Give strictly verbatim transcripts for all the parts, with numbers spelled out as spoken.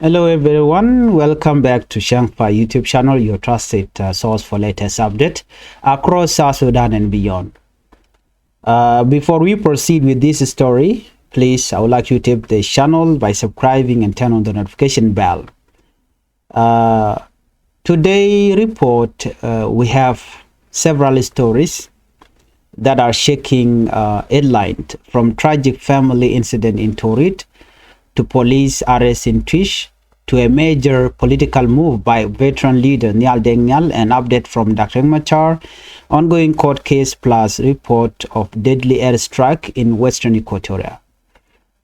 Hello everyone, welcome back to Shangfa YouTube channel, your trusted uh, source for latest update across South Sudan and beyond. Uh, before we proceed with this story, please, I would like you to tip the channel by subscribing and turn on the notification bell. Uh, today report, uh, we have several stories that are shaking uh, headlines, from tragic family incident in Torit to police arrest in Twic to a major political move by veteran leader Nial Deng Nial, an update from Doctor Machar, ongoing court case plus report of deadly airstrike in Western Equatoria.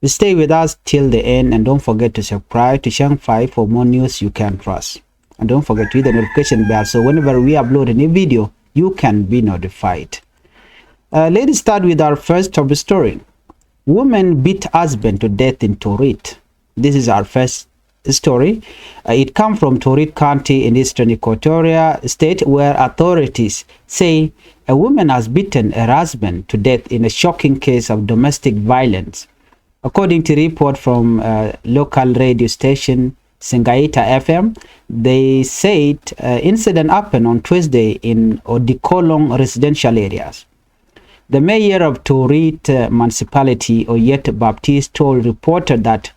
Stay with us till the end and don't forget to subscribe to Shang Five for more news you can trust. And don't forget to hit the notification bell so whenever we upload a new video, you can be notified. Uh, let's start with our first top story. Woman beat husband to death in Torit. This is our first story. Uh, it comes from Torit County in eastern Equatoria State, where authorities say a woman has beaten her husband to death in a shocking case of domestic violence. According to report from uh, local radio station Singaita F M, they said uh, incident happened on Tuesday in Odikolong residential areas. The mayor of Torit uh, municipality, Oyet Baptist, told reporter that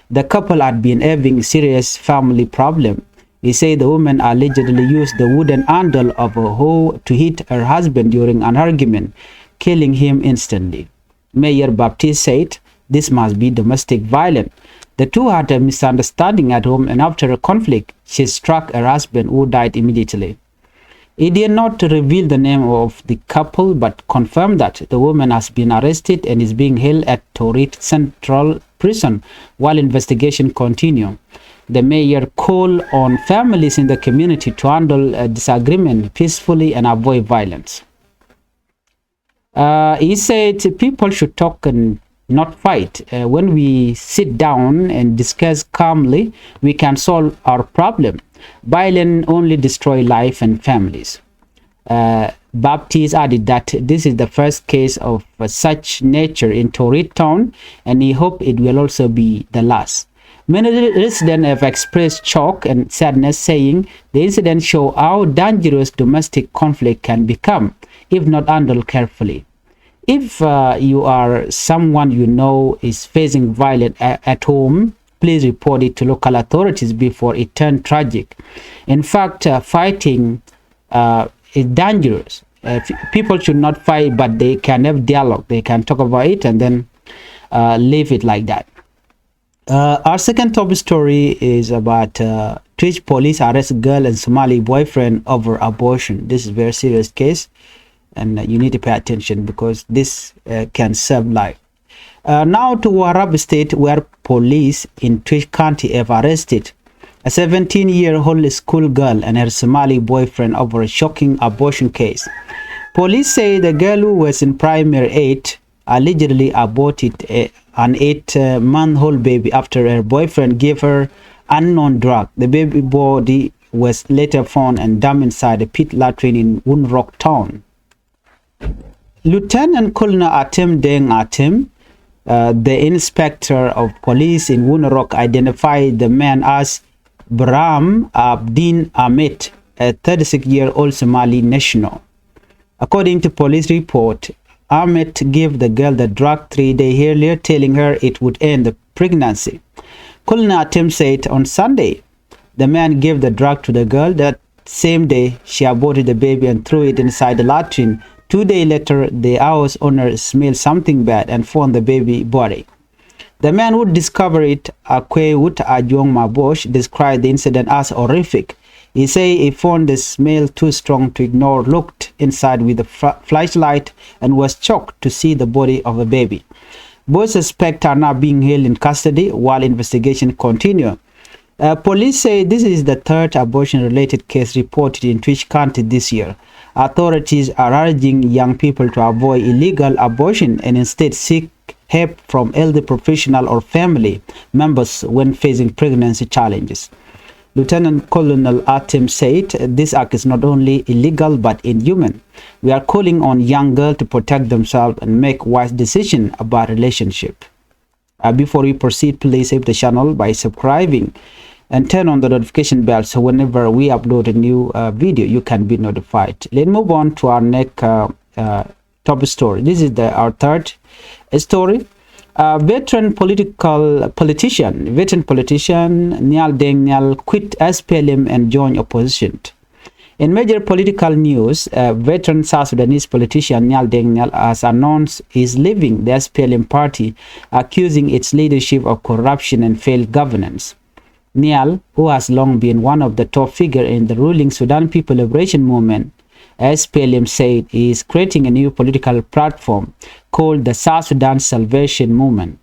the couple had been having serious family problem. He said the woman allegedly used the wooden handle of a hoe to hit her husband during an argument, killing him instantly. Mayor Baptist said this must be domestic violence. The two had a misunderstanding at home, and after a conflict, she struck her husband, who died immediately. He did not reveal the name of the couple but confirmed that the woman has been arrested and is being held at Torit Central Prison while investigation continue. The mayor called on families in the community to handle a disagreement peacefully and avoid violence. Uh, he said people should talk and not fight. Uh, when we sit down and discuss calmly, we can solve our problem. Violence only destroy life and families. Uh, Baptist added that this is the first case of uh, such nature in Torit Town, and he hope it will also be the last. Many re- residents have expressed shock and sadness, saying the incident show how dangerous domestic conflict can become if not handled carefully. If uh, you are someone you know is facing violence a- at home, please report it to local authorities before it turns tragic. In fact, uh, fighting uh, is dangerous. Uh, f- people should not fight, but they can have dialogue. They can talk about it and then uh, leave it like that. Uh, our second top story is about uh, Twic police arrest girl and Somali boyfriend over abortion. This is a very serious case, and uh, you need to pay attention because this uh, can save life. Uh, now to Warrap State, where police in Twic County have arrested a seventeen-year-old school girl and her Somali boyfriend over a shocking abortion case. Police say the girl, who was in primary eight, allegedly aborted a, an eight-month-old baby after her boyfriend gave her unknown drug. The baby body was later found and dumped inside a pit latrine in Winrock Town. Lieutenant Colonel Atem Deng Atem, uh, the inspector of police in Winrock, identified the man as Bram Abdin Amit, a thirty-six-year-old Somali national. According to police report, Ahmed gave the girl the drug three days earlier, telling her it would end the pregnancy. Colonel Atem said on Sunday, the man gave the drug to the girl. That same day, she aborted the baby and threw it inside the latrine. Two days later, the house owner smelled something bad and found the baby body. The man who discovered it, Akwe Wut Ajong Mabosh, described the incident as horrific. He said he found the smell too strong to ignore, looked inside with a fla- flashlight, and was shocked to see the body of a baby. Both suspects are now being held in custody while investigation continue. Uh, police say this is the third abortion-related case reported in Twic County this year. Authorities are urging young people to avoid illegal abortion and instead seek help from health professional or family members when facing pregnancy challenges. Lieutenant Colonel Atem said this act is not only illegal but inhuman. We are calling on young girls to protect themselves and make wise decisions about relationship. Uh, before we proceed, please help the channel by subscribing. and turn on the notification bell so whenever we upload a new uh, video, you can be notified. Let's move on to our next uh, uh, top story. This is the, our third story. Uh, veteran political politician, veteran politician Nial Deng Nial quit S P L M and join opposition. In major political news, uh, veteran South Sudanese politician Nial Deng Nial has announced he's leaving the S P L M party, accusing its leadership of corruption and failed governance. Nial, who has long been one of the top figures in the ruling Sudan People Liberation Movement, S P L M, said he is creating a new political platform called the South Sudan Salvation Movement.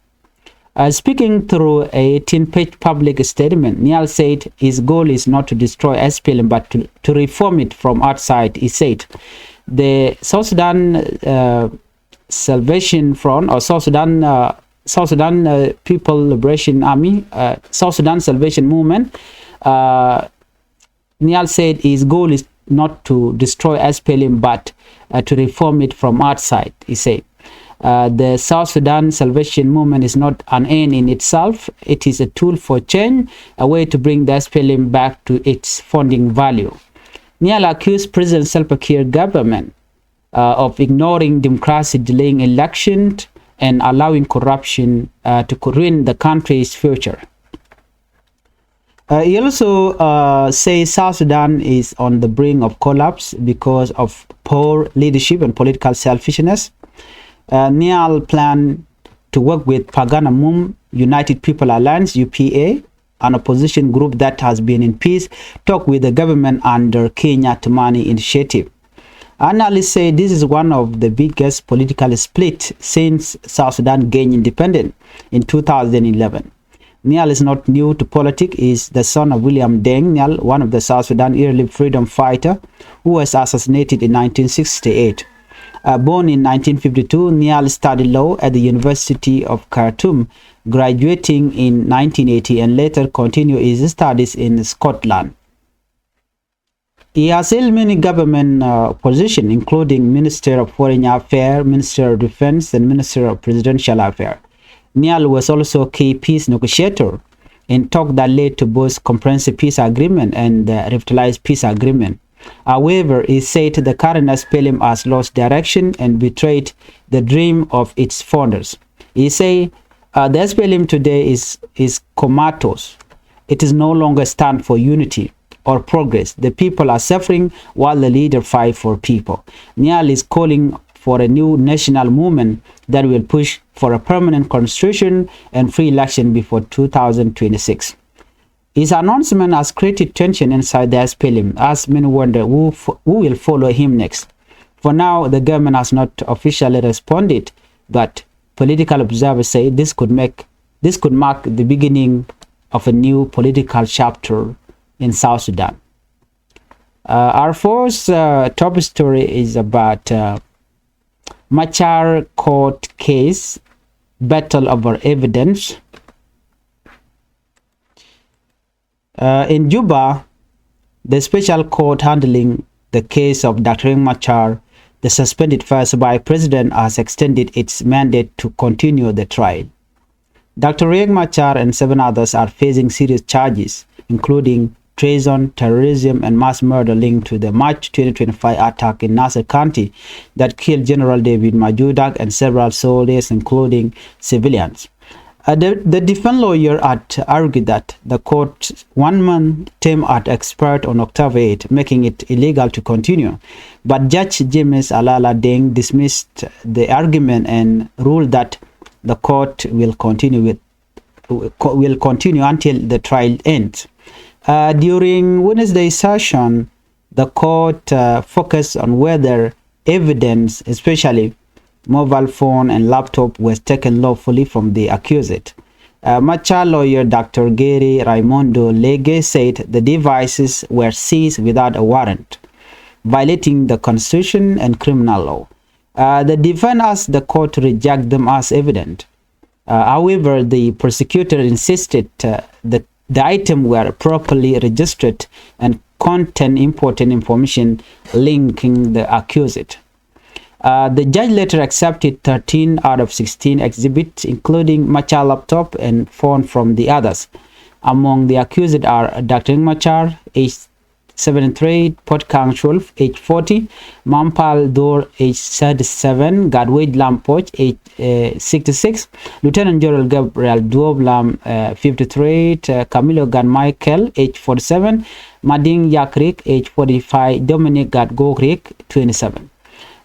Uh, speaking through a eighteen-page public statement, Nial said his goal is not to destroy S P L M but to, to reform it from outside. He said the South Sudan uh, Salvation Front or South Sudan uh, South Sudan uh, People Liberation Army, uh, South Sudan Salvation Movement. Uh, Nial said his goal is not to destroy S P L M but uh, to reform it from outside, he said. Uh, the South Sudan Salvation Movement is not an end in itself. It is a tool for change, a way to bring the S P L M back to its founding value. Nial accused President Salva Kiir government uh, of ignoring democracy, delaying election, and allowing corruption uh, to ruin the country's future. Uh, he also uh, says South Sudan is on the brink of collapse because of poor leadership and political selfishness. Uh, Nial plan to work with Pagan Amum United People Alliance, U P A, an opposition group that has been in peace talk with the government under Kenya Tumani initiative. Analysts say this is one of the biggest political split since South Sudan gained independence in two thousand eleven. Nial is not new to politics, is the son of William Deng Nial, one of the South Sudan early freedom fighter who was assassinated in nineteen sixty-eight. Uh, born in nineteen fifty-two, Nial studied law at the University of Khartoum, graduating in nineteen eighty and later continued his studies in Scotland. He has held many government uh, positions, including Minister of Foreign Affairs, Minister of Defense, and Minister of Presidential Affairs. Nial was also a key peace negotiator in talks that led to both comprehensive peace agreement and the revitalized peace agreement. However, he said the current S P L M has lost direction and betrayed the dream of its founders. He said uh, the S P L M today is, is comatose. It is no longer stand for unity or progress. The people are suffering while the leader fight for people. Nial is calling for a new national movement that will push for a permanent constitution and free election before two thousand twenty-six. His announcement has created tension inside the S P L M, as many wonder who, who will follow him next. For now, the government has not officially responded, but political observers say this could make this could mark the beginning of a new political chapter in South Sudan. Uh, our fourth uh, top story is about uh, Machar court case, battle over evidence. Uh, in Juba, the special court handling the case of Doctor Riek Machar, the suspended first vice president, has extended its mandate to continue the trial. Doctor Riek Machar and seven others are facing serious charges, including treason, terrorism, and mass murder linked to the March twenty twenty-five attack in Nasir County that killed General David Majur Dak and several soldiers, including civilians. Uh, the, the defense lawyer had argued that the court one month term had expired on October eighth, making it illegal to continue. But Judge James Alala Deng dismissed the argument and ruled that the court will continue with will continue until the trial ends. Uh, during Wednesday session, the court uh, focused on whether evidence, especially mobile phone and laptop, was taken lawfully from the accused. Uh, Machar lawyer Doctor Gary Raimondo Lege said the devices were seized without a warrant, violating the constitution and criminal law. Uh, the defense asked the court to reject them as evidence. Uh, however, the prosecutor insisted uh, that the items were properly registered and contained important information linking the accused. Uh, the judge later accepted thirteen out of sixteen exhibits, including Machar laptop and phone from the others. Among the accused are Doctor Riek Machar, age seventy-three, Puot Kang Chol, age forty, Mampal Dor, age thirty-seven, Gatwech Lam Puoch, age uh, sixty-six, Lieutenant General Gabriel Duop Lam, uh, fifty-three, uh, Camilo Gat Michael, age forty-seven, Mading Yak Riek, age forty-five, Dominic Gatgok Riek, twenty-seven.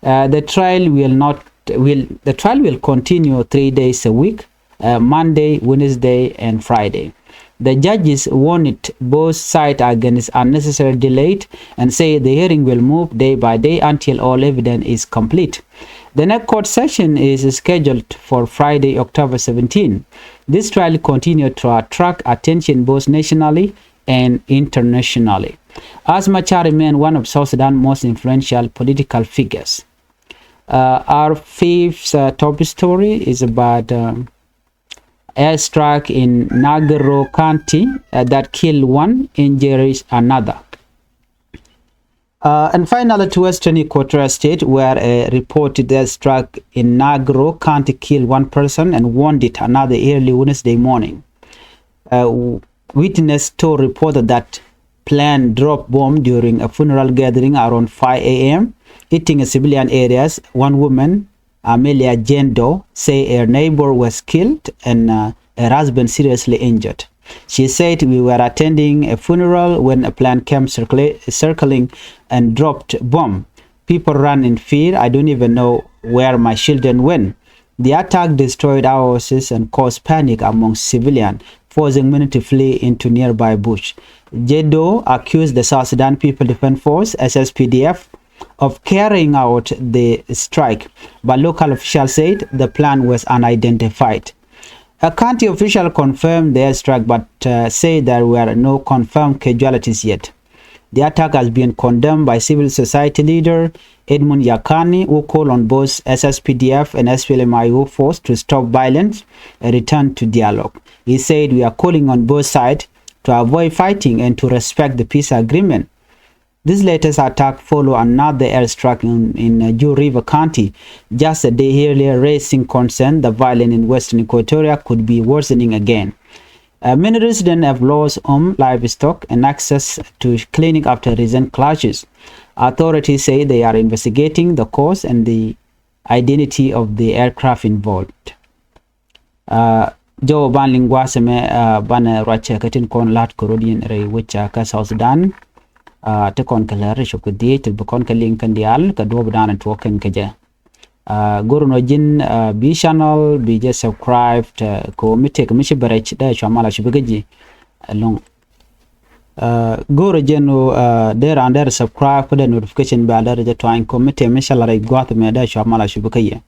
Uh, the trial will not will the trial will continue three days a week, uh, Monday, Wednesday, and Friday. The judges warned both sides against unnecessary delay and say the hearing will move day by day until all evidence is complete. The next court session is scheduled for Friday, October seventeen. This trial continued to attract attention both nationally and internationally, as Machar remains one of South Sudan's most influential political figures. Uh, our fifth uh, top story is about um, airstrike in Nagero County uh, that killed one, injuries another. Uh, and finally, to Western Equatoria State, where a reported airstrike in Nagero County killed one person and wounded another early Wednesday morning. Uh, witness to reported that plane dropped bomb during a funeral gathering around five a m, hitting a civilian areas. One woman, Amelia Jendo, say her neighbor was killed and uh, her husband seriously injured. She said, "We were attending a funeral when a plane came circula- circling and dropped bomb. People ran in fear. I don't even know where my children went." The attack destroyed houses and caused panic among civilians, forcing many to flee into nearby bush. Jedo accused the South Sudan People Defense Force, S S P D F, of carrying out the strike, but local officials said the plan was unidentified. A county official confirmed the airstrike but uh, said there were no confirmed casualties yet. The attack has been condemned by civil society leader Edmund Yakani, who called on both S S P D F and S P L M I O force to stop violence and return to dialogue. He said, "We are calling on both sides to avoid fighting and to respect the peace agreement." This latest attack follow another airstrike in, in uh, Ju River County just a day earlier, raising concern the violence in Western Equatoria could be worsening again. Uh, many residents have lost home, livestock, and access to clinic after recent clashes. Authorities say they are investigating the cause and the identity of the aircraft involved. Uh, jɔw ban liŋ gua̱a̱th ɛmɛ uh, banɛ ruacɛ kä tin kɔn la̱t kɛ rot yin rɛy wec uh, kä South Sudan. Uh, ti kɔn kɛ lɛr ti cop kɛ dhiec ti bi kɔn kɛ liŋ kɛn diaal kɛ duɔ̱ɔ̱p dan tuɔɔk kɛn kɛ jɛ. Uh, go̱r nɔ ji̱n uh, bi channel bi jɛ subscribe tɛ kɛ mi tek mi ci bɛ rɛc dee cua mal a cupi kä ji̱ ɛlɔ̱ŋ. Uh, go̱r jɛ nu uh, dee ran dee subscribe kä dee notification bell dee jɛ tuany kɛ mi tek mi cɛ la rɛc gua̱a̱th ɛmɛ dee cua mal a cupi kä yɛ.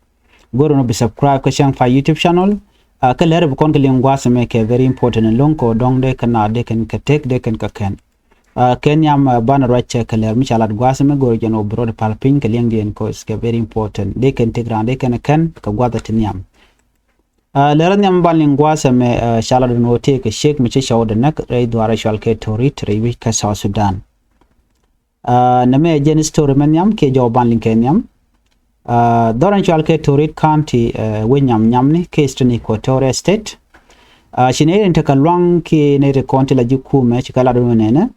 Go̱r nɔ bi subscribe kä cäŋ pa YouTube channel. Uh, kä lɛr bi kɔn kɛ liŋ gua̱a̱th ɛmɛ kɛ very important ɛlɔ̱ŋ kɛ dɔ̱ŋ dee kɛ na dee kɛn kɛ tek dee kɛn kɛ kɛn. Uh, kɛ nhiam uh, banɛ ruac kɛ lɛr mi ca lat gua̱a̱th ɛmɛ go̱r jɛ nɔ bi rɔɔd pal piny kɛ liɛŋdiɛn cause kɛ very important dee kɛn tek ran dee kɛn kɛn kɛ gua̱a̱th ɛ ti nhiam. Uh, lɛr nhiam ban liŋ gua̱a̱th ɛmɛ uh, ca lat nɔ tëë kɛ ciek mi ci cɔwdɛ näk rɛy dhuaar ɛ cual kɛ Torit rɛy wi̱c kä South Sudan. Uh, nɛmɛ jɛn story mɛ nhiam kiɛ jɔw ban liŋ kɛ nhiam. Uh, dhɔr in cual kɛ Torit County uh, wec nyam nyamni kɛ Eastern Equatoria State. Uh, ci nɛy rin tekɛ luaŋ kiɛ nɛy rin kɔn ti la ji̱ kumɛ ci kɛ lat wun nɛnɛ.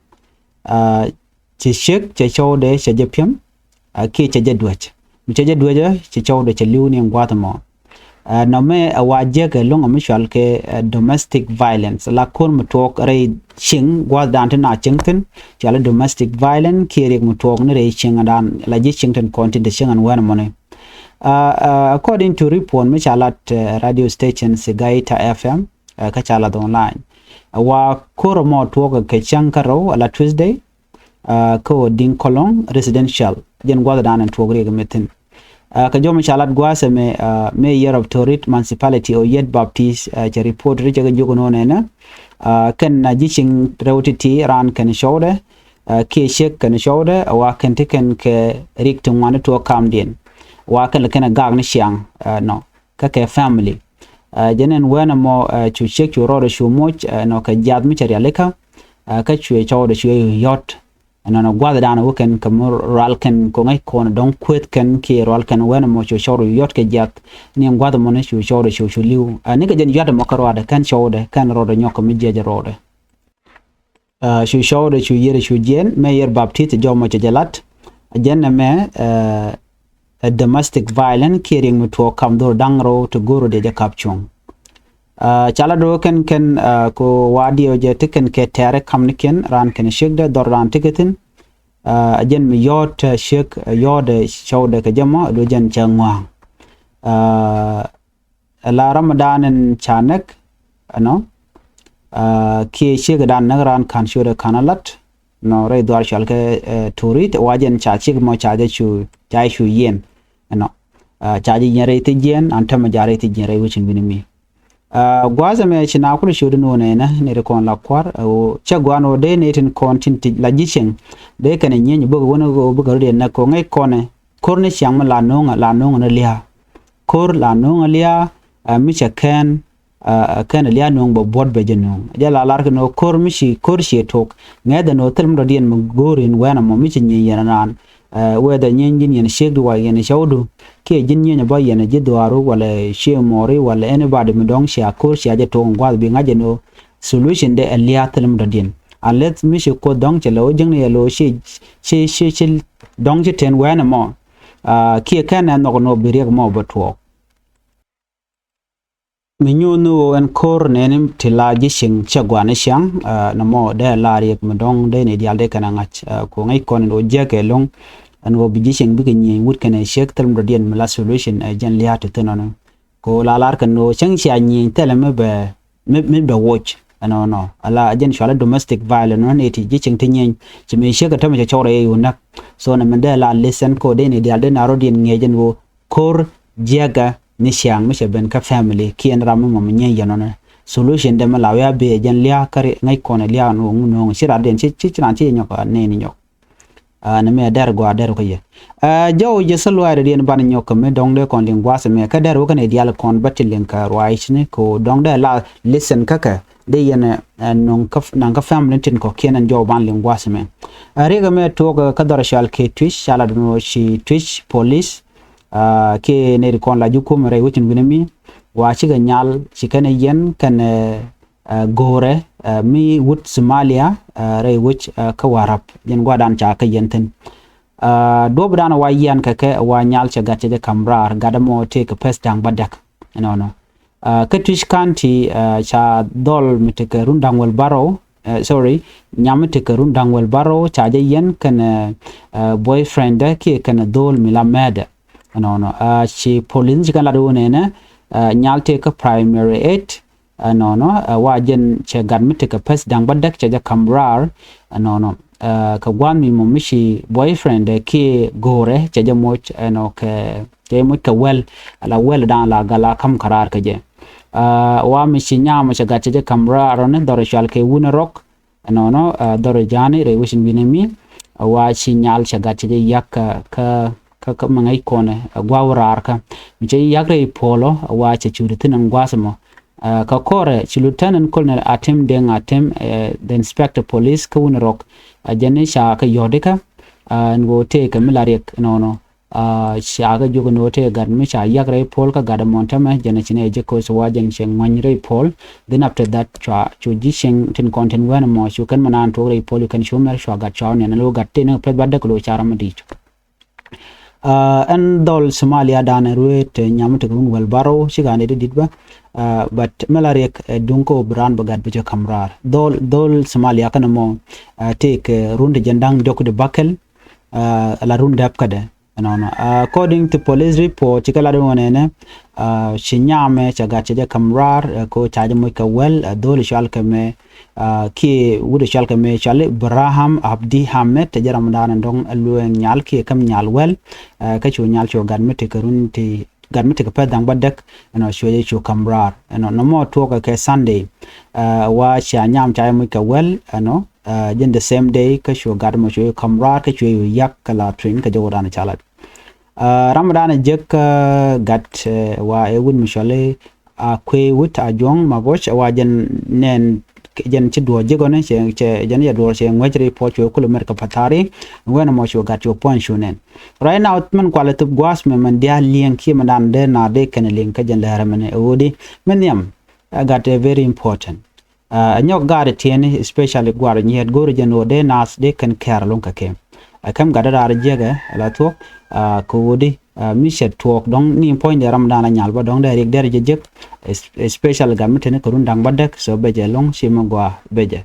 Uh, ci ciek cɛ cɔwdɛ cɛ jɛ piɛm uh, kiɛ cɛ jɛ duäc. Mi cɛ jɛ duäcä ci cɔwdɛ cɛ li̱w ni in gua̱th mɔ. Uh, nɔmɛ ɛ wa jiäk ɛ lo̱ŋ ɛ mi cual kɛ uh, domestic violence la ko̱r mi tuɔɔk rɛy cieŋ gua̱thdan ti na cieŋ thi̱n. Cual domestic violence kiɛ riɛk mi tuɔɔk ni rɛy cieŋdan la ji̱ cieŋ tin kɔn tin te cieŋ ɛn wɛn mɔni. Uh, uh, according to report mi ca lat uh, radio station Sigaita F M uh, kä ca lat online. Uh, wa ko̱r mɔ tuɔɔk kɛ cäŋ kä rɛw ala Tuesday. Uh, kä wä Diŋ Kɔlɔŋ residential jɛn gua̱thdan ɛn tuɔɔk riɛk mi thi̱n. Uh, kɛ jɔm ca lat gua̱a̱th ɛmɛ uh, Mayor of Torit Municipality Oyet Baptist uh, cɛ report ri cɛ kɛ jiök nɔ nɛnɛ. Uh, kɛn na ji̱ cieŋ rɛw ti̱ti̱ raan kɛn cɔwdɛ uh, kiɛ ciek kɛn cɔwdɛ uh, wa kɛn ti kɛn kɛ rik ti ŋuan ti tuɔɔk kamdiɛn. Wa kɛn lɛ kɛn ɛ gak ni ciaŋ uh, nɔ kä kɛ family. Uh, jɛn ɛn wɛn ɛmɔ uh, cu ciek cu rɔɔdɛ cu moc uh, nɔ kɛ jiath mi cɛ rialikä uh, kä cuɛ cɔwdɛ cuɛ yɔt. Ɛnɔnɔ gua̱thdan wä kɛn kɛ mi rual kɛn koŋɛ kɔn dɔ̱ŋ kueth kɛn kiɛ rual kɛn wɛn mɔ cu cɔwdɛ yɔt kɛ jiath. Ni gua̱th mɔ ni cu cɔwdɛ cu cu li̱w. Ni kɛ jɛn yuat mɔ kä ruadɛ kɛn cɔwdɛ kɛn rɔɔdɛ nyɔk kɛ mi jiɛc rɔɔdɛ. Cu cɔwdɛ cu yier cu jiɛn mɛ yier baptith jɔmɔ cɛ jɛ lat. Jɛn ɛmɛ ɛ domestic violence kiɛ riɛk mi tuɔɔk kam dhor da̱ŋ rɛw ti go̱o̱r rɔ diɛ jɛ kap cuŋ. Ca la do̱ kɛn kɛn ko wa diɛ jɛ ti kɛn kɛ tɛɛrɛ kam ni kɛn raan kɛn ciekdɛ dhɔr raan ti kɛ thi̱n. Ɛ jɛn mi yɔɔt ciek yɔɔtdɛ cɔwdɛ kɛ jɛ mɔ ɛ do̱ jɛn cɛ ŋɔa̱a̱ŋ. Ɛ la Ramadan in ca näk ɛnɔ kiɛ ciek dan näk raan ka̱n ciötdɛ ka̱n a lat. Nɔ rɛy dhuar cɔal kɛ Torit wa jɛn ca ciek mɔ ca jɛ cu ca cu yiɛn ɛnɔ. Ca jɛ yiɛn rɛy thi jiɛn an tämɛ ja rɛy thi jiɛn rɛy wecin wi̱ni mi. Gua̱a̱th ɛmɛ ci na kulɛ ciötdɛ no̱o̱nɛ nɛ nɛ ri kɔn la kua̱r cɛ gua̱a̱n wä dee nɛ tin kɔn tin ti la ji̱ cieŋ. Dee kɛn ɛ nyieny bäk wänä ɣöö bäk rɔ diɛn nɛ kɔ ŋäc kɔnɛ ko̱r ni ciaŋ mi la no̱o̱ŋ la no̱o̱ŋ ni lia̱a̱. Ko̱r la no̱o̱ŋ lia̱a̱ mi cɛ kɛn kɛn lia̱a̱ no̱o̱ŋ bɛ buɔ̱t bɛ jɛ no̱o̱ŋ jɛ la lar kɛ no̱o̱ŋ ko̱r mi ci ko̱r ciɛ tok. Ŋɛ̈th ɛn ɣöö thil mi dɔ̱diɛn mi go̱o̱r in wɛn ɛmɔ mi ci nyieny yɛn ɛnaan. Whether nyieny ji̱n yɛn ciekdu wa yɛn cɔwdu kiɛ ji̱n nyieny bä yɛn ji̱ dhuaaru walɛ cië mɔɔri walɛ anybody mi dɔ̱ŋ cia ko̱r cia jɛ tok in gua̱th bi ŋa̱c ɛn ɣöö solution dɛ ɛ lia̱a̱ thil mi dɔ̱diɛn. Unless mi ci kuoth dɔ̱ŋ cɛ lɛ ɣöö jiäkni yɛ lo̱o̱ ci ci ci ci dɔ̱ŋ ci ten wɛn ɛmɔ. Kiɛ kɛn ɛ nhɔk ɛn ɣöö bi riɛk mɔ bɛ tuɔɔk. Mi nyuuth ni ɣöö ɛn ko̱r nɛɛni ti la ji̱ cieŋ cɛ gua̱a̱ni ciaŋ. Nɔmɔ dee la riɛk mi dɔ̱ŋ dee ni diaal dee kɛn a ŋa̱c. Ku ŋäc kɔn ɛn ɣöö jiäk ɛlɔ̱ŋ ɛn ɣöö bi ji̱ cieŋ bikɛ nyieny wut kɛn ɛ ciek thil mi dɔ̱diɛn mi la solution ɛ jɛn lia̱a̱ ti thin ɔnɔ. Ku la lar kɛn ɣöö cäŋ cia nyieny thilɛ mi bɛ mi mi bɛ woc. Ɛnɔnɔ ala jɛn cualɛ domestic violence nɔ ni ti ji̱ cieŋ ti nyieny ci mi ciek ɛ tämɛ cɛ cɔwrɛ yɛ yun näk. So nɛ min dee la listen ko dee ni diaal dee na rɔ̱diɛn ŋiɛc ɛn ɣöö ko̱r jiäkä ni ciaŋ mi cɛ ben kä family kiɛn ram mi mɔmɔ nyieny yɛn ɔnɔ. Solution dee mi la wiaa bee jɛn lia̱a̱ kä ri ŋäc kɔn lia̱a̱ ni ŋu no̱o̱ŋ ci rat diɛn ci ci ran ci nyɔk a nɛɛni nyɔk. Ni mi a dɛr gɔaa dɛr wä kä yɛ. Jɔw jɛ thil luaay rɛ diɛn ban nyɔk kä mi dɔ̱ŋ dee kɔn liŋ gua̱a̱th mi kä dɛr wä kä ni diaal kɔn bä ti liŋ kä ruac ni ko dɔ̱ŋ dee la listen kä kɛ dee yɛn naŋ kä family tin kɔ̱kiɛn ɛn jɔw ban liŋ gua̱a̱th mi. Riɛk mi tuɔk kä dhɔr cual kɛ Twic ca la dun wä ci Twic police. Kiɛ nɛy ti kɔn la ji̱ kumɛ rɛy wecin wi̱nɛ mi wa cikɛ nyal ci kɛn ɛ yɛn kɛn ɛ go̱o̱rɛ mi wut Somalia rɛy wec kä Warap jɛn gua̱dan ca kä yɛn thi̱n. Duɔ̱pdan wa yian kɛ kɛ wa nyal cɛ gat cɛ jɛ ka̱m raar gat ɛmɔ tëëk kɛ pɛth da̱ŋ bädäk. Ɛnɔnɔ kä Twic County ca dhɔl mi tekɛ run da̱ŋ wäl bärɔw, sorry, nyam mi tekɛ run da̱ŋ wäl bärɔw ca jɛ yɛn kɛn boyfriend dɛ kiɛ kɛn dhol mi la mɛɛdɛ. Ɛnɔnɔ ci police ci kɛn lat wä nɛnɛ nyal tëëk kä primary eight. Ɛnɔnɔ wa jɛn cɛ gat mi tekɛ pɛth da̱ŋ bädäk cɛ jɛ ka̱m raar. Ɛnɔnɔ kɛ gua̱a̱th mi mɔ mi ci boyfriend dɛ kiɛ go̱o̱rɛ cɛ jɛ moc ɛnɔ kɛ cɛ jɛ moc kɛ wɛl. Ala wɛl da̱a̱n la gat la ka̱m kɛ raar kɛ jɛ. Wa mi ci nyam cɛ gat cɛ jɛ ka̱m raar ɔni dhɔr cual kɛ wun rɔk. Ɛnɔnɔ dhɔr ja̱a̱ni rɛy wecin wi̱nɛ mi wa ci nyal cɛ gat cɛ jɛ yak kä kä kä mi ŋäc kɔnɛ gua̱a̱w raar kä mi cɛ yak rɛy puɔlɔ wa cɛ cuut thi̱n ɛn gua̱a̱th ɛmɔ. Kä kɔrɛ ci Lieutenant Colonel Atem Deng Atem, the Inspector Police kä wun rɔk. Jɛn ni ca kɛ yɔ̱dikä ɛn ɣöö tëëkɛ mi la riɛk ɛnɔnɔ. Ca kɛ jiök ɛn ɣöö tëë gat mi ca yak rɛy puɔl kä gat ɛmɔn tämɛ jɛn ɛ ci nɛ jɛ koc wa jɛn cɛ ŋuany rɛy puɔl. Then after that cua cu ji̱ cieŋ tin kɔn tin wɛn ɛmɔ cu kɛn mi naan tuɔɔk rɛy puɔl cu kɛn cu mɛr cua gat cua wä nɛn ɛn ɣöö gat tëë ni kɛ pɛth bädäk lo̱c ca ram mi di̱i̱t. Ɛn dhɔl Somalia dan ɛ rueet nyam mi tekɛ run wäl bärɔw ci gat ni ti di̱t bä. But mi la riɛk ɛ duŋ kä bi raan bä gat bi cɛ ka̱m raar dhɔl dhɔl Somalia kɛn ɛmɔ. Tëëkɛ run ti jɛn da̱ŋ diɔ̱k di bäkɛl. La run däp kädɛ. Ɛnɔnɔ according to police report ci kɛ lat wä nɛnɛ ci nyamɛ cɛ gat cɛ jɛ ka̱m raar ko ca jɛ moc kɛ wɛl dholi cual kɛ mɛ. Kiɛ wut cual kɛ mɛ cual Ibrahim Abdi Hamed tɛ jɛ ram dan dɔŋ lueŋ nyal kiɛ käm nyal wɛl. Kä cu nyal cu gat mi tekɛ run ti gat mi tekɛ pɛth da̱ŋ bädäk. Ɛnɔ cuɛ jɛ cu ka̱m raar ɛnɔ nɔmɔ tuɔkɛ kɛ Sunday. Wa cia nyam ca jɛ moc kɛ wɛl ɛnɔ. Jɛn the same day kä cuɛ gat mɔ cuɛ ka̱m raar kä cuɛ yu yak kä la tuiny kä jɛ wä dan ca lat. Ram dan jek gat wa ɛ wut mi cuali a kuëë wut a juɔ̱ŋ ma boc wa jɛn nɛn jɛn ci duɔ̱ɔ̱r jek ɔni cɛ jɛn yɛ duɔ̱ɔ̱r cɛ ŋuec ri puɔc cuɛ kulɛ mɛr kä pathari. Wen mɔ cuɛ gat cuɛ puɔ̱ny cu nɛn. Right now mɛn kualɛ thop gua̱a̱th mɛ mɛn diaal liɛŋ kiɛ mɛn dan dee na dee kɛn liɛŋ kä jɛn lɛrɛ mɛn ɛ ɣöödi mɛn nhiam. Gat ɛ very important. Ɛ nyɔk gaat tiɛni, especially guar nyiet, go̱o̱ri jɛ ni ɣöö dee naath dee kɛn kɛɛr ɛlɔ̱ŋ kɛ kɛ. Ɛ kɛm gat dee raar jiɛkɛ ala thuɔ̱k, ɛ kɛ ɣöö di, ɛ mi cɛ tuɔɔk dɔ̱ŋ ni puɔ̱nydɛ ram dan a nyal bä dɔ̱ŋ dee rik dee rɛ jɛ jek, es-, especially gat mi teni kɛ run da̱ŋ bädäk, so bɛ jɛ ɛlɔ̱ŋ ci mi gɔaa bɛ jɛ.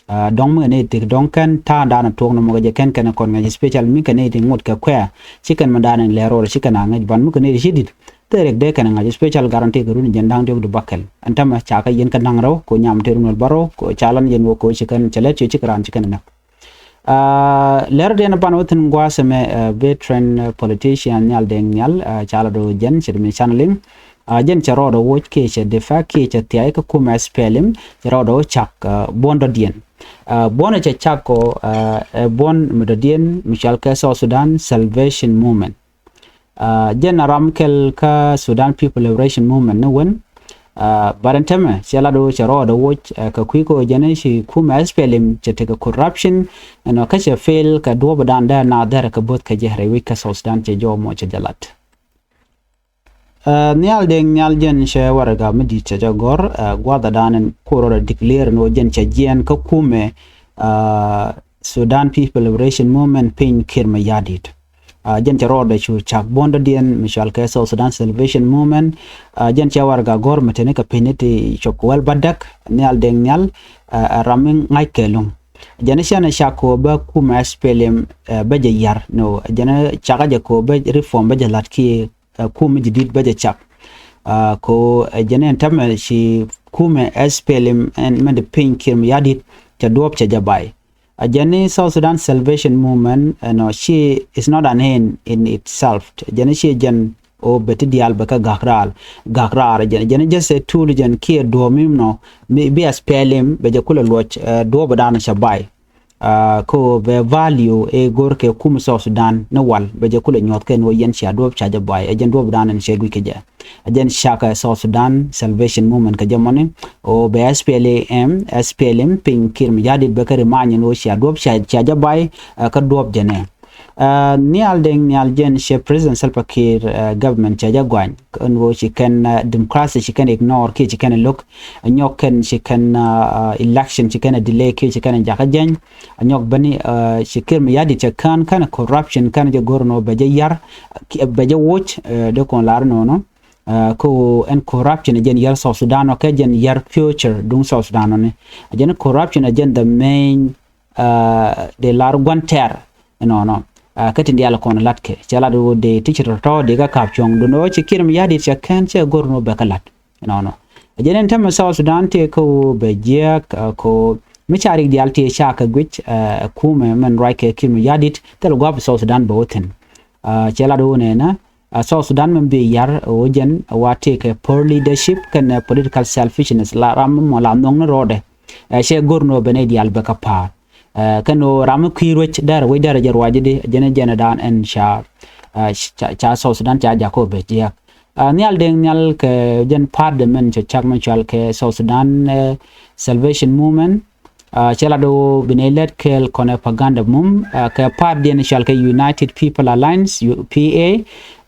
Ɛ dɔ̱ŋ mi kɛ ni tik dɔ̱ŋ kɛn ta̱a̱ dan a tuɔɔk ni mɔ kɛ jɛ kɛn kɛn kɔn ŋäc, especially mi kɛ ni ti ŋot kɛ kuɛ̈ɛ̈, ci kɛn mi dan in lɛr rɔɔdɛ ci kɛn a ŋäc ban mi kɛ ni ti ci di̱t. Thil rik dee kɛn a ŋa̱c, especially gat rɔn tëëkɛ run jiɛn da̱ŋ diɔ̱k di bäkɛl. Ɛn tämɛ ca kɛ yɛn kä naŋ rɛw kɛ ɣöö nyam tëë run wäl bärɔw kɛ ɣöö ca lan yɛn wä kɛ ɣöö ci kɛn cɛ lɛt ci kɛ raan ci kɛn näk. Ɛ lɛr diɛn ban wä thi̱n gua̱a̱th ɛmɛ, ɛ veteran, ɛ politician Nhial Deng Nhial, ɛ ca la do̱ jɛn ce̱t mi can liŋ. Ɛ jɛn cɛ rɔɔdɛ woc kiɛ cɛ defect kiɛ cɛ thiay kä kumɛ S P L M, cɛ rɔɔdɛ woc cak, ɛ buɔ̱n dɔ̱diɛn. Ɛ buɔ̱n cɛ cak kɔ, ɛ buɔ̱n mi dɔ̱diɛn mi cɔal kɛ South Sudan Salvation Movement. Ɛ jɛn a ram kɛl kä Sudan People Liberation Movement ni wen. Ɛ but ɛn tämɛ cɛ lat ɣöö cɛ rɔɔdɛ woc, ɛ kɛ kui̱ kɛ ɣöö jɛn ci kumɛ S P L M cɛ tekɛ corruption, ɛnɔ kä cɛ fail kɛ duɔ̱ɔ̱p dan dee na dhɛrɛ kɛ bo̱th kɛ jɛ rɛy wec kä South Sudan cɛ jɔw mɔ cɛ jɛ lat. Ɛ Nhial Deng Nhial jɛn cɛ warɛga mi di̱t cɛ jɛ gɔ̱r, ɛ gua̱a̱th dan in ku rɔɔdɛ declare ni ɣöö jɛn cɛ jiɛɛn kä kumɛ, ɛ Sudan People Liberation Movement piny Kiir Mayardit. Ɛ jɛn cɛ rɔɔdɛ cu cak buɔ̱n dɔ̱diɛn mi cɔal kɛ South Sudan Salvation Movement. Ɛ jɛn cɛ warɛga gɔ̱r mi teni kɛ piny ni ti cop kɛ wäl bädäk, Nhial Deng Nhial, ɛ ɛ ram mi ŋa̱c kɛ luŋ. Jɛn cɛn ɛ cak kɛ ɣöö bä kumɛ S P L M, ɛ bä jɛ yar, no, jɛn cakɛ jɛ kɛ ɣöö bä reform bä jɛ la̱t kiɛ, ɛ kum mi ji̱ di̱t bä jɛ cak. Ɛ kɛ ɣöö ɛ jɛn ɛn tämɛ ci kumɛ S P L M ɛn mɛn di piny Kiir Mayardit cɛ duɔ̱ɔ̱p cɛ jɛ bay. Ɛ jɛn ni South Sudan Salvation Movement, ɛnɔ ci is not an end in itself. Jɛn ci jɛn ɣöö bɛ ti diaal bɛ kä gak raar, gak raar jɛn, jɛn just a tool jɛn kiɛ duɔ̱ɔ̱p mi nɔ mi bi S P L M bɛ jɛ kulɛ luɔc, ɛ duɔ̱ɔ̱p dan cɛ bay. Ɛ kä ɣöö bɛ value ëë go̱r kɛ kum South Sudan ni wal bɛ jɛ kulɛ nyuɔ̱th kɛn ɣöö yɛn cia duɔ̱ɔ̱p ca jɛ bay, ɛ jɛn duɔ̱ɔ̱p dan ɛn cɛ guic kɛ jɛ. Ɛ jɛn cakɛ South Sudan Salvation Movement kɛ jɛ mɔni, ɣöö bɛ S P L M, S P L M piny Kiir Mayardit bɛ kä ri many ɛn ɣöö cia duɔ̱ɔ̱p ca, ca jɛ bay, ɛ kä duɔ̱ɔ̱p jɛ nɛ. Ɛ Nhial Deng Nhial jɛn cɛ President Salva Kiir, ɛ government cɛ jɛ guany. Kɛn ɣöö ci kɛn, ɛ democracy ci kɛn ignore kiɛ ci kɛn lo̱k. Ɛ nyɔk kɛn ci kɛn, ɛ election ci kɛn delay kiɛ ci kɛn jakä jɛny. Ɛ nyɔk bäni, ɛ ci Kiir Mayardit cɛ kään kɛn corruption kɛn jɛ go̱r nɔ bɛ jɛ yar, bɛ jɛ woc, ɛ dee kɔn lar nɔnɔ. Ɛ kä ɣöö ɛn corruption ɛ jɛn yar South Sudan ɔ kɛ jɛn yar future duŋ South Sudan ɔ ni. Ɛ jɛn corruption ɛ jɛn the main, ɛ dee lar gua̱n tɛr ɛnɔnɔ. Ɛ kä tin diaal kɔn latkɛ cɛ lat ɣöö dee ti ci tɔ̱tɔ̱ dee kä ka̱p cuɔ̱ŋ dun ɣöö ci Kiir Mayardit cɛ kään cɛ go̱r nɔ bɛ kä la̱t ɛnɔnɔ. Ɛ jɛn ɛn tämɛ South Sudan tëë kä ɣöö bɛ jiääk, ɛ kɛ ɣöö mi ca rik diaal tëë ca kɛ guic, ɛ kumɛ mɛn ruac kɛ Kiir Mayardit thil gua̱a̱p South Sudan bɛ wä thi̱n. Ɛ cɛ lat ɣöö nɛnɛ, ɛ South Sudan mɛn bi yar ɣöö jɛn ɛ wa tëë kɛ poor leadership kɛnɛ political selfishness, la ram mɔ la nhɔk ni rɔɔdɛ. Ɛ cɛ go̱r nɔ bɛ nɛy diaal bɛ kä pa̱a̱r. Ɛ kɛn ɣöö ram mi kui̱ ruec dɛr wec dɛr jɛ ruac di jɛn jɛn dan ɛn ca, ɛ ca, ca South Sudan ca jakä bɛ jiääk. Ɛ Nhial Deng Nhial kɛ jɛn party mɛn cɛ cak mɛn cual kɛ South Sudan, ɛ Salvation Movement. Ɛ cɛ lat ɣöö bi nɛy lät kɛɛl kɔnɛ propaganda mum, ɛ kɛ party diɛn cual kɛ United People Alliance, U P A.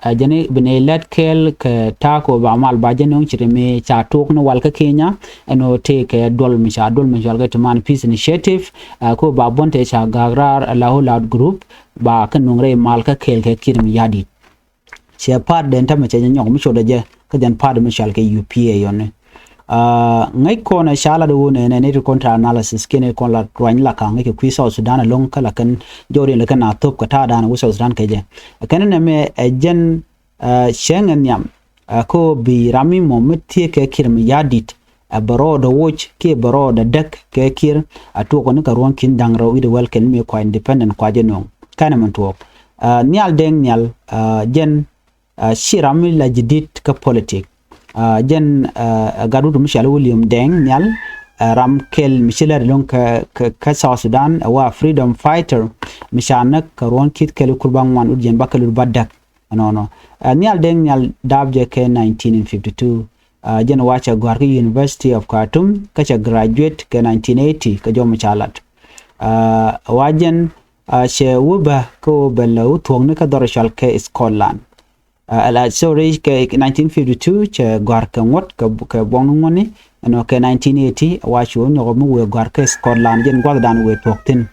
Ɛ jɛn bi nɛy lät kɛɛl kɛ ta̱a̱ kɛ ɣöö ba mal ba jɛ nöŋ ci ri mi ca tuɔɔk ni wal kä Kenya. Ɛn ɣöö tëë kɛ duɔl mi ca duɔl mi cual kɛ ti man Peace Initiative. Ɛ kɛ ɣöö ba buɔ̱n tëë ca gak raar ɛ la whole out group ba kɛ nöŋ rɛy mal kä kɛɛl kɛ Kiir Mayardit. Cɛ party dɛn tämɛ cɛ jɛ nyɔk mi cotdɛ jɛ kä jɛn party mi cɔal kɛ U P A yɔni. Ɛ ŋäc kɔn ɛ ca lat ɣöö nɛnɛ ni ti kɔn ta analysis kiɛn kɔn la ruany la ka̱ŋ ŋäc kɛ kui̱ South Sudan ɛlɔ̱ŋ kä la kɛn jɔwdiɛn la kɛn a thop kɛ ta̱a̱ dan wä South Sudan kɛ jɛ. Ɛ kɛn nɛ mɛ ɛ jɛn, ɛ cäŋ ɛ nhiam, ɛ kɛ ɣöö bi ram mi mɔ mi thiee kɛ Kiir Mayardit ɛ bɛ rɔɔdɛ woc kiɛ bɛ rɔɔdɛ däk kɛ Kiir. Ɛ tuɔɔk ni kɛ ruɔ̱n ki̱n da̱ŋ rɛw i̱ di wäl kɛn mi kua independent kua jɛ nöŋ kɛnɛ min tuɔɔk. Ɛ Nhial Deng Nhial, ɛ jɛn, ɛ ci ram mi la ji̱ di̱t kä politik. Ɛ jɛn, ɛ gat wut mi cɔal William Deng Nhial, ɛ ram kɛl mi ci lɛr lo̱ŋ kä, kä, kä South Sudan, ɛ wa freedom fighter mi ca näk kɛ ruɔ̱n ki̱th kɛl ikur ba ŋuan wut jɛn ba kɛl wut ba däk. Ɛnɔnɔ. Ɛ Nhial Deng Nhial daap jɛ kɛ nineteen fifty two. Ɛ jɛn wa cɛ gɔ̱a̱r kä University of Khartoum kä cɛ graduate kɛ nineteen eighty kɛ jɔm ca lat. Ɛ wa jɛn, ɛ cɛ wä bä kä wä bä lɛ wä thuɔ̱kni kä dhɔr cɔal kɛ Scotland. Ɛ la, sorry, kɛ nineteen fifty two cɛ gɔ̱a̱r kɛ ŋuɔ̱t kɛ, kɛ buɔ̱ŋni ŋuɔ̱tni. ɛnɔ kɛ nineteen eighty, wa cu nyɔk mi wëë gɔ̱a̱r kɛ Scotland, jɛn gua̱thdan wëë tuɔ̱k thi̱n.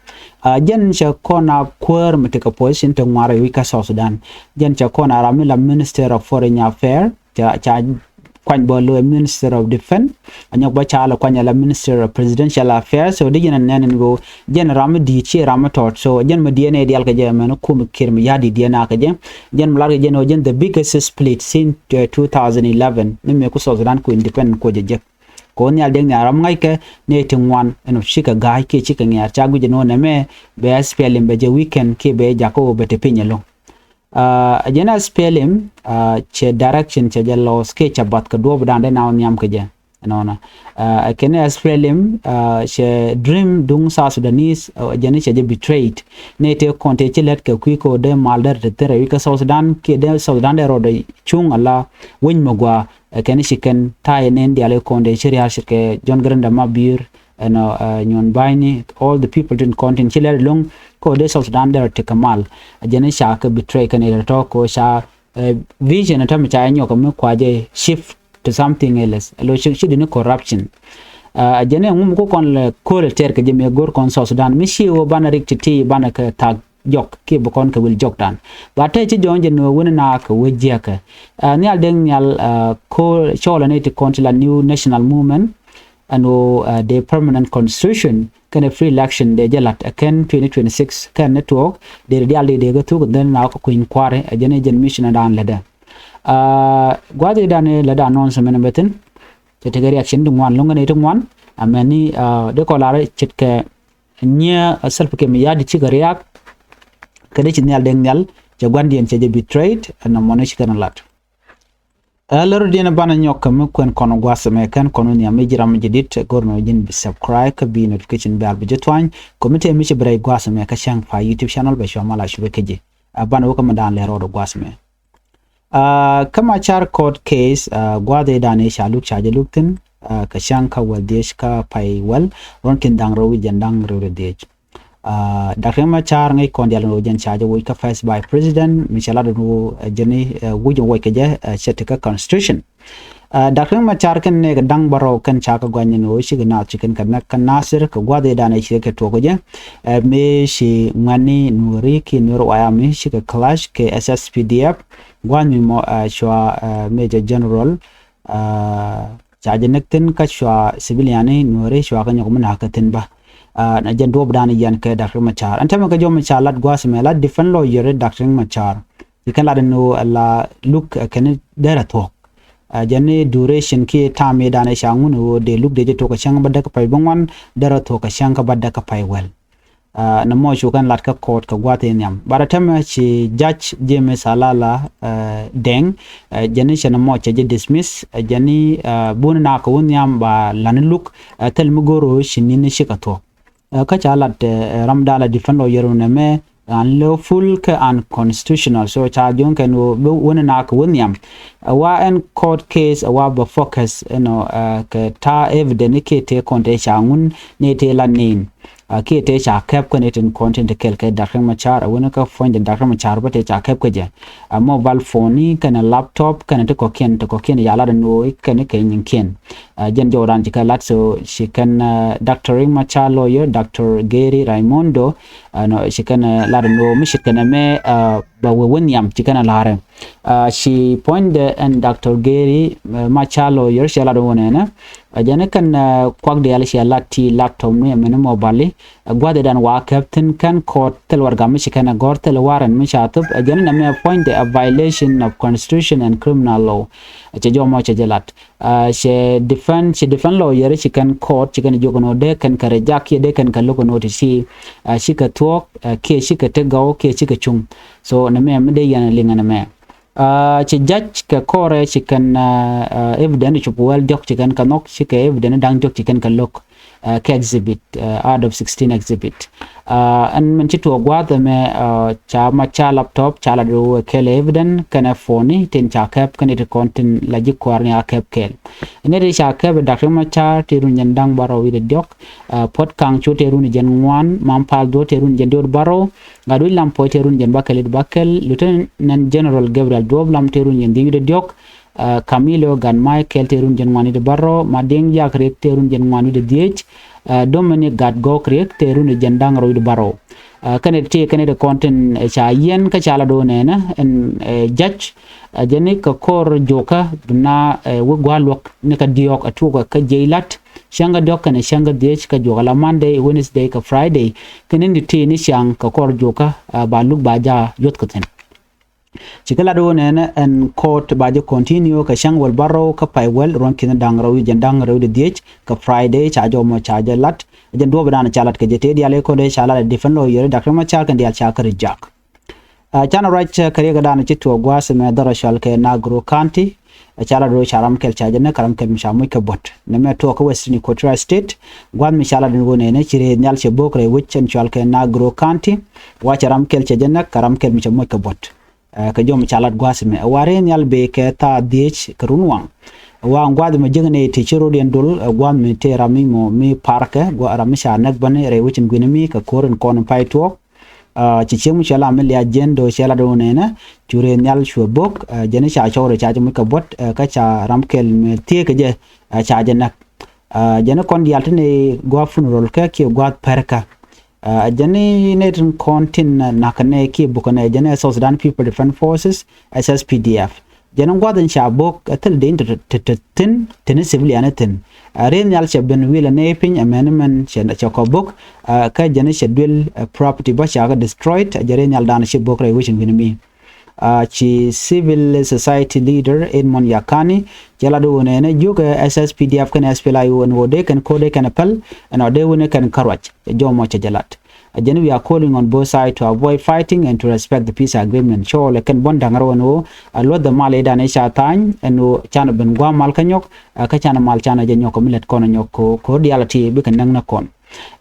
Aa, jɛn cɛ kɔn a kuäär mi tekɛ position ti ŋuan rɛy wi̱c kä South Sudan. Jɛn cɛ kɔn a ram mi la Minister of Foreign Affairs, ca, ca kuany bä lo̱ Minister of Defense, a nyɔk bä ca la kuany a la Minister of Presidential Affairs. So di jɛn a nɛn in go, jɛn ram mi di̱i̱t, ci ram mi tɔt. So jɛn mi diɛn ɛ dial kɛ jɛ, mɛn kum Kiir Mayardit diɛn a kɛ jɛ. Jɛn mi lar kɛ jɛn ɔ, jɛn the biggest split since, uh, two thousand eleven, ni mëë ku South Sudan ku independent ku jɛ jek. Kɛ ɣöö Nhial Deng Nhial ram ŋa̱ckɛ nɛy ti ŋuan ɛn ɔ cikɛ ga̱a̱c kiɛ cikɛ ŋiɛɛr, ca guic ɛn ɣöö nɛmɛ bɛ S P L M bɛ jɛ weaken kiɛ bɛ jakä ɣöö bɛ te piny ɛlɔ̱ŋ. Aa, ɛ jɛn S P L M, aa, cɛ direction cɛ jɛ loss kiɛ cɛ bath kɛ duɔ̱ɔ̱pdan dee na wä nhiam kɛ jɛ. Ɛnɔnɔ. Aa, ɛ kɛn S P L M, aa, cɛ dream duŋ South Sudanese, aa, ɛ jɛn cɛ jɛ betrayed. Nɛy tëë kɔn tëë ci lät kɛ kui̱ kɛ ɣöö dee mal dee rɛ te thil rɛy wi̱c kä South Sudan kiɛ dee South Sudan dee rɔɔdɛ cuŋ ala weny mi gɔaa. Ɛ kɛn ci kɛn ta̱a̱ yɛ nɛn diaal kɛ kɔn dee ci ria̱a̱r ce̱tkɛ John Garang de Mabior, ɛnɔ, ɛ, Nyuɔn Ba̱ny ni, all the people tin kɔn tin ci lɛr ɛlɔ̱ŋ kɛ ɣöö dee South Sudan dee rɔ tekɛ mal. Ɛ jɛn ca kɛ betray kɛn ɛ rɛ tɔ̱ kɛ ɣöö ca, ɛ, vision ɛ täämɛ ca jɛ nyɔk kɛ mi kua jɛ shift to something else. Ɛ lo̱ ci, ci di ni corruption. Ɛ jɛn ɛ ŋu mi ku kɔn lɛ ko̱l ɛ tɛr kɛ jɛ mi go̱r kɔn South Sudan mi ci ɣöö banɛ rik ti̱ti̱ banɛ kɛ thak jɔk kiɛ bi kɔn kɛ wil jɔkdan. Ba te ci jɔ̱ɔ̱n jɛ ni ɣöö wen na kɛ wee jiäkɛ. Aa, Nhial Deng Nhial, aa, ko cɔɔl ni ti kɔn ti la new national movement. Ɛn ɣöö, aa, dee permanent constitution kɛnɛ free election dee jɛ la̱t ɛ kɛn twenty twenty-six kɛn ni tuɔɔk dee diaal dee dee kɛ thuk dhen na kɛ kui̱ny kua̱ri ɛ jɛn ɛ jɛn mission dan lätdɛ. Aa, gua̱dhi dan ɛ lätdɛ announcement bɛ thi̱n. Cɛ tekɛ reaction ti ŋuan, lo̱ŋ ni ti ŋuan. Amɛni, aa, dee kɔ lar ce̱tkɛ nyiɛ, aa, Salva Kiir Mayardit cikɛ riaak. Kɛ dee ci Nhial Deng Nhial cɛ gua̱ndiɛn cɛ jɛ betrayed ɛn nɔmɔ ni ci kɛn lat. Ɛ lär diɛn banɛ nyɔk kɛ mi kuɛn kɔn gua̱a̱th ɛmɛ kɛn kɔn nhiam mi ji̱ ram mi ji̱ dit go̱r nɔ ji̱n bi subscribe kä bi notification bell bi ji̱ tuany. Kɔmitee mi ci bi rɛy gua̱a̱th ɛmɛ kä cäŋ pa YouTube channel bɛ cua mal a cupɛ kä ji̱. Ɛ banɛ wä kä mi daan lɛ rɔɔd gua̱a̱th ɛmɛ. Aa, kä Machar court case, aa, gua̱a̱th ëëdan ëë ca luk ca jɛ luk thi̱n, aa, kɛ cäŋ kä wäl dhiec kä pay wäl ruɔ̱n ki̱n da̱ŋ rɛw wi̱c jɛn da̱ŋ rɛw rɛw dhiec. Aa, Dak Riek Machar ŋäc kɔn diaal ɛn ɣöö jɛn ca jɛ woc kä first vice president mi cɛ lat ɛn ɣöö, aa, jɛn i̱, aa, woc ɛn woc kɛ jɛ, aa, cɛ ti kä constitution. Aa, Dak Riek Machar kɛn nɛɛkɛ da̱ŋ bärɔw kɛn ca kɛ guany ɛn ɣöö cikɛ naath ci kɛn kɛ näk kä Nasir kɛ gua̱a̱th ëëdan ëë cikɛ tuɔɔk kɛ jɛ. Aa, mëë ci ŋuɛ̈tni Nuääri kiɛ Nuer White Army cikɛ clash kɛ S S P D F. Gua̱a̱th mi mɔ, aa, cua, aa, Major General, aa, ca jɛ näk thi̱n kä cua civilian ni Nuääri cua kɛ nyɔk mi na̱a̱k kɛ thi̱n bä. Aa, na jɛn duɔ̱ɔ̱pdan yɛn kɛ Dak Riek Machar. Ɛn täämɛ kɛ jɔw mi ca lat gua̱a̱th ɛmɛ la defense lawyer Dak Riek Machar. Ci kɛn lat ɛn ɣöö la luk, aa, kɛn derɛ thuɔ̱k. Aa, jɛn ni duration kiɛ time ëëdan ëë ca ŋun ɣöö dee luk dee jɛ tuɔk kɛ cäŋ bädäk kɛ pay bäŋuan, derɛ thuɔ̱k kɛ cäŋ kä bädäk kɛ pay wäl. Aa, nɔmɔ cu kɛn lat kä court kɛ gua̱a̱th in nhiam. But ɛ täämɛ ci Judge James Alala, aa, Deng, aa, jɛn i̱ cɛ nɔmɔ cɛ jɛ dismiss, aa, jɛn i̱, aa, bun na kɛ wä nhiam ba la̱t ni luk, aa, thil mi go̱o̱r ɣöö ci ni̱n i̱ cikɛ thuɔ̱k. Aa, kä ca lat, aa, ram da̱a̱l a defense lawyer nɛmɛ unlawful kɛ unconstitutional. So ca jɔ̱ɔ̱ŋ kɛn ɣöö bi wä ni na kɛ wä nhiam. Aa, wa ɛn court case, aa, wa bɛ focus, you know, aa, kɛ ta̱a̱ evidence kiɛ tëë kɔn tëë ca ŋun ni tëë la nin. Aa, kiɛ tëë ca kɛp kɛn itin kɔn tin te kɛl kɛ Dak Riek Machar, aa, wuni kä puɔ̱nydɛ Dak Riek Machar bä tëë ca kɛp kɛ jɛ. Aa, mobile phone ni kɛnɛ laptop kɛnɛ ti kɔ̱kiɛn, ti kɔ̱kiɛn ya lat ɛn ɣöö kɛn kɛ nyiŋkiɛn. Aa, jɛn jɔwdan ci kɛ lat, so ci kɛn, aa, Doctor Riek Machar lawyer, Doctor Gary Raimondo, aa, nɔ, ci kɛn, aa, lat ɛn ɣöö mi ce̱tkɛ nɛmɛ, aa, ba wee wä nhiam ci kɛn ɛ la̱rɛ. Aa, ci puɔ̱nydɛ ɛn Doctor Gary, aa, Machar lawyer cɛ lat ɛn ɣöö nɛnɛ. Aa, jɛn kɛn, aa, kuak diaal cɛ lat ti laptop ni ɛmɛn mobile. Aa, gua̱th ëëdan wa kɛp thi̱n kɛn court thil warɛgak mi ci kɛn ɛ gɔ̱r thil warrant mi ca thop. Aa, jɛn nɛmɛ puɔ̱nydɛ a violation of constitution and criminal law. Aa, cɛ jɔmɔ cɛ jɛ lat. Aa, cɛ defense, ci defense lawyer ci kɛn court ci kɛn jiök ɛn ɣöö dee kɛn kɛ reject kiɛ dee kɛn kɛ lo̱k ɛn ɣöö ti ci, aa, cikɛ thuɔ̱k, aa, kiɛ cikɛ te gɔw kiɛ cikɛ cuŋ. So nɛmɛ mi dee yɛn liŋ ɛn ɛmɛ. Aa, ci judge kɛ kɔrɛ ci kɛn, aa, aa, evidence cop wäl diɔ̱k ci kɛn kɛ nhɔk, cikɛ evidence da̱ŋ diɔ̱k ci kɛn kɛ lo̱k, aa, kɛ exhibit, aa, out of sixteen exhibit. Aa, ɛn min ci tuɔɔk gua̱a̱th ɛmɛ, aa, ca Machar laptop ca lat ɣöö kɛl evidence kɛnɛ phone ni tin ca kɛp kɛnɛ ti kɔn tin la ji̱ kua̱r ni a kɛp kɛɛl. Ni ti ca kɛp Dak Riek Machar tëë run jɛn da̱ŋ bärɔw wi̱cdɛ diɔ̱k, aa, Puɔt Kaŋ Cu tëë run jɛn ŋuan, Mam Pal Dhuɔ̱k tëë run jɛn diɔ̱k bärɔw, Gatwec Lam Puɔ̱c tëë run jɛn bäkɛl wi̱cdɛ bäkɛl, Lieutenant General Gabriel Duɔ̱ɔ̱p Lam tëë run jɛn dhieec wi̱cdɛ diɔ̱k, Camilo Gat Michael tëë run jiɛn ŋuan wi̱cdɛ bärɔw, Madiŋ Yak Riek tëë run jiɛn ŋuan wi̱cdɛ dhieec, Dominic Gat Gɔk Riek tëë run jiɛn da̱ŋ rɛw wi̱cdɛ bärɔw. Kɛnɛ ti kɛnɛ ti kɔn tin ca yiɛn kä ca la do̱n nɛnɛ ɛn jac. Jɛn ni kɛ kɔr juɔkä bi na wek gua̱a̱r luɔk ni kɛ diɔ̱k a tuɔk kɛ jiɛc lat. Cäŋ kɛ diɔ̱k kɛnɛ cäŋ kɛ dhieec kɛ juɔk ala Monday, Wednesday kɛ Friday. Kɛnɛ ni ti ni ciaŋ kɛ kɔr juɔkä ba luk ba ja yuɔth kɛ thi̱n. Ci kɛ lat wä nɛnɛ ɛn court ba jɛ continue kɛ cäŋ wäl bärɔw kä pay wäl ruɔ̱n ki̱n da̱ŋ rɛw wi̱cdɛ jiɛn da̱ŋ rɛw wi̱cdɛ dhieec kɛ Friday ca jɔmɔ ca jɛ lat. Jɛn duɔ̱ɔ̱p dan ca lat kɛ jɛ tëë diaal i̱ kɔn dee ca lat ɛ defend lawyer Doctor Machar kɛn diaal ca kä ri jak. Canɛ ruac kɛ riɛk dan ci tuɔɔk gua̱a̱th mɛ dhɔrɔ cɔal kɛ Nagro County. Ca lat rɔ ca ram kɛl ca jɛ nɛ kɛ ram kɛl mi ca muc kɛ buɔ̱t nɛ mɛ tuɔɔk kä Western Equatoria State. Gua̱a̱th mi ca lat in wä nɛnɛ ci rɛy nhial cɛ bo̱o̱k rɛy wec ɛn cɔal kɛ Nagro County. Wa ca ram kɛl ca jɛ nɛ kɛ ram kɛl mi ca muc kɛ buɔ̱t. Kɛ jɔm ca lat gua̱a̱th mɛ wa rɛy nhial bee kɛ thaa dhieec kɛ run waŋ. Wa gua̱a̱th mɛ jiäk nɛ ti ci rot yɛn dol gua̱a̱th mi tëë ram mi mɔ mi parkɛ ram mi ca näk bäni rɛy wec in gui̱ni mi kɛ ko̱r in kɔn in pay tuɔɔk. Ci cieŋ mi cɛ la mi liac jiɛn do̱ cɛ la do̱ nɛnɛ. Cu rɛy nhial cuɛ bo̱k jɛn ca cɔw rɛy ca jɛ muc kɛ buɔ̱t kä ca ram kɛl mi thieek kɛ jɛ ca jɛ näk. Jɛn kɔn diaal ti ni gua̱a̱th funeral kä kiɛ gua̱a̱th pɛrkä. Jɛn ni nɛ tin kɔn tin nakä nɛ kiɛ bukɛ nɛ jɛn ni South Sudan People Defense Forces, S S P D F. Jɛn gua̱th in ca bo̱k ɛ thil dee in te te thi̱n te ni civilian ni thi̱n. Ri nhial cɛ ben wi̱i̱lɛ ni piny ɛ mɛn mɛn cɛ cɛ kɔ bo̱k. Kä jɛn cɛ duel property bä ca kɛ destroyed. Jɛ ri nhial dan ci bo̱k rɛy wecin wi̱n mi. Ci civil society leader Edmond Yakani cɛ la di wun ɛn jiök ɛ S S P D F kɛn S P L A U ɛn wä dee kɛn ko̱r dee kɛn päl ɛn ɔ dee wun kɛn kä ruac. Jɔmɔ cɛ jɛ lat. Ɛ jɛn, we are calling on both sides to avoid fighting and to respect the peace agreement. Cɔɔl ɛ kɛn buɔ̱n da̱ŋ rɛw ɛn ɣöö a luɔth ɛ mal ëëdan ëë ca tha̱a̱ny ɛn ɣöö canɛ ben gua̱a̱m mal kä nyɔk. Kä canɛ mal canɛ jɛ nyɔk kɛ mi lät kɔn ɛ nyɔk ko̱r diaal ɛ ti bikɛ näk nä kɔn.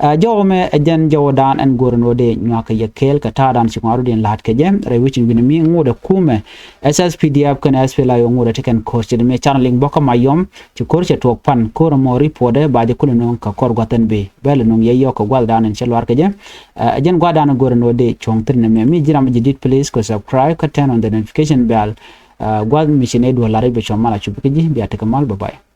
Jɔw mɛ ɛ jɛn jɔwdan ɛn go̱o̱r ɛn ɣöö dee nyuak kɛ yɛ kɛɛl kɛ ta̱a̱dan ci ŋuarudiɛn la̱a̱t kɛ jɛ rɛy wecin wi̱ni mi ŋot ɛ kumɛ S S P D F kɛn S P L A U ŋot ɛ ti kɛn ko̱r ci dee mi canɛ liŋ bɔkä Mayom. Ci ko̱r cɛ tuɔɔk pan ko̱r ɛmɔ report ɛ ba jɛ kulɛ nööŋ kɛ kɔr gua̱th ɛn bi bɛl nööŋ yɛ yɔk kɛ gua̱thdan ɛn cɛ luaar kɛ jɛ. Ɛ jɛn gua̱thdan ɛ go̱r ɛn ɣöö dee cuɔ̱ŋ thi̱n nɛmɛ. Mi ji̱ ram mi ji̱ dit, please kɛ subscribe kä turn on the notification bell. Gua̱th mi ci nɛ duɔ̱ɔ̱r lar i̱ bɛ cuɔ̱ŋ mal a cup kä ji̱ bia tekɛ mal. Bye bye.